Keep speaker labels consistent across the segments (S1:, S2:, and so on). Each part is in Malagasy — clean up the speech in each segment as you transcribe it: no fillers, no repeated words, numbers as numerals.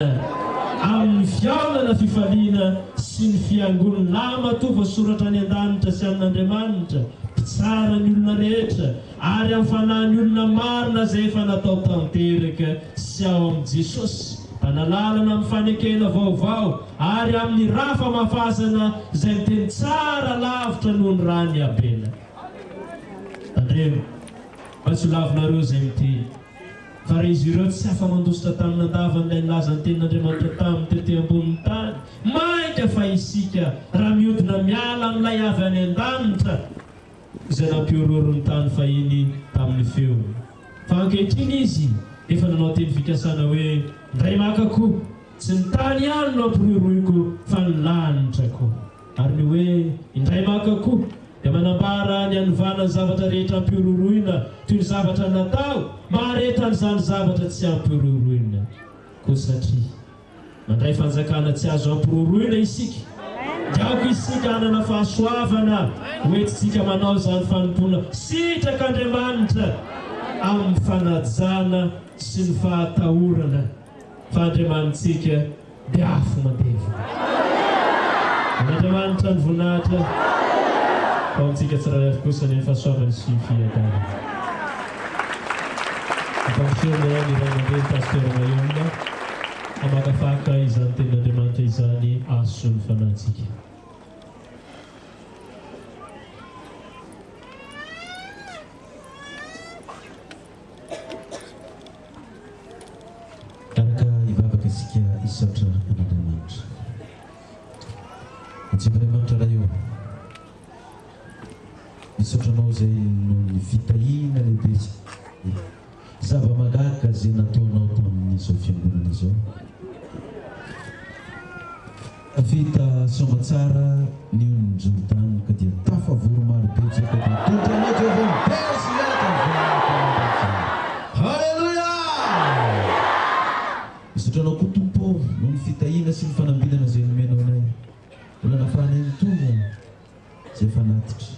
S1: Amin'ny fihaonana fifaliana sy ny fiangon'ny lahimatoa voasoratra any an-danitra sy amin'Andriamanitra, Mpitsara ny olona rehetra, ary amin'ny fanahin'ny olona marina izay efa natao tanteraka sy ao amin'i Jesosy, Mpanalalana amin'ny fanekena vaovao, ary amin'ny ra famafazana izay miteny tsara lavitra noho ny ran'i Abela. Tandremo mba tsy ho lavinareo izay miteny. Fa raha izy ireo tsy afa-mandositra tamin'ny nandavan'ilay nilaza ny tenin'Andriamanitra taminy tety ambonin'ny tany, mainka fa isika raha mihodina miala amin'ilay avy any an-danitra, izay nampihorohoro ny tany fahiny tamin'ny feony. Fa ankehitriny izy efa nanao teny fikasana hoe, Indray maka koa, tsy ny tany ihany no ampihorohoroiko fa ny lanitra koa. Ary ny hoe, Indray maka koa, dia manambara ny hanovana ny zavatra rehetra ampihorohoroina toy ny zavatra natao mba haharetan'izany zavatra tsy ampihorohoroina. Koa satria mandray fanjakana tsy azo ampihorohoroina isika, dia aoka isika hanana fahasoavana hoentintsika manao izany fanompoana sitrak'Andriamanitra amin'ny fanajana sy ny fahatahorana fa Andriamanitsika Dia afo mandevona. An'Andriamanitra ny voninahitra, fa ho antsika tsirairay avy kosa anie ny fahasoavany sy ny fiadanany. Ampandrosoana ny ray aman-dreny Pasteur Mayol hamakafaka izany tenin'Andriamanitra izany hahasoa ny fanahintsika.
S2: Araka hivavaka isika hisaotra an'Andriamanitra. Antsika Andriamanitra Ray ô, misaotra Anao izay noho ny fitahiana lehibe sy zava-mahagaga izay nataonao tamin'izao fiangonana izao. Tafita soamatsara ny onin'i Jordana ka dia tafavory marobe Jakoba nitondra anao Jehovah midera sy miaraka ny voninahitra mandrakizay. Haleloia! Misaotra anao koa Tompo ô noho ny fitahiana sy ny fanambinana izay nomenao anay. Mbola nafahanay nitondra izay fanatitra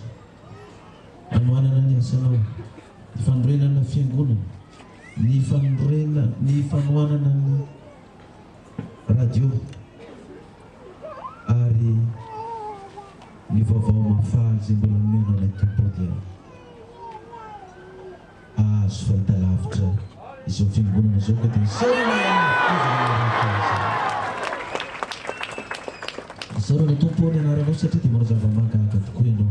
S2: hanohanana ny asanao, ny fanorenana fiangonana, ny fanorena ny fanohanana ny radio ary ny vaovao mahafaly izay mbola nomenao anay Tompo dia hahazo fahitalavitra izao fiangonana izao ka dia isaorana ny fitiavana manaraka izany. Isaorana Tompo ny anaranao satria dia manao zava-mahagaga tokoa ianao.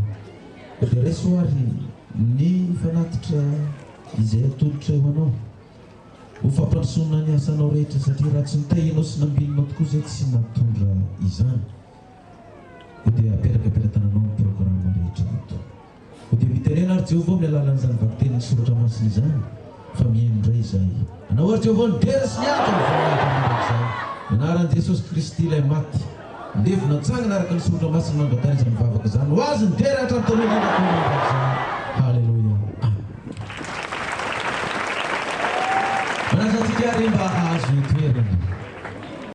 S2: Ka dia raiso ary ny fanatitra izay atolotray ho anao. Ho fampandrosoana ny asanao rehetra satria raha tsy nitahianao sy nambininao tokoa izay tsy nahatondra izany. Koa dia apetraka am-pelatananao ny programa rehetra eto. Koa dia mitenena ary Jehovah amin'ny alalan'izany vakitenin'ny Soratra Masina izany fa mihaino indray izahay. Anao ary Jehovah ny dera sy ny atra ny voninahitra mandrakizay. Ny anaran'i Jesosy Kristy ilay maty, ndevo natsangana araka ny Soratra Masina no angatahana izany vavaka izany. Ho Azy ny dera hatramin'ny taloha indrindra koa mandrakizay.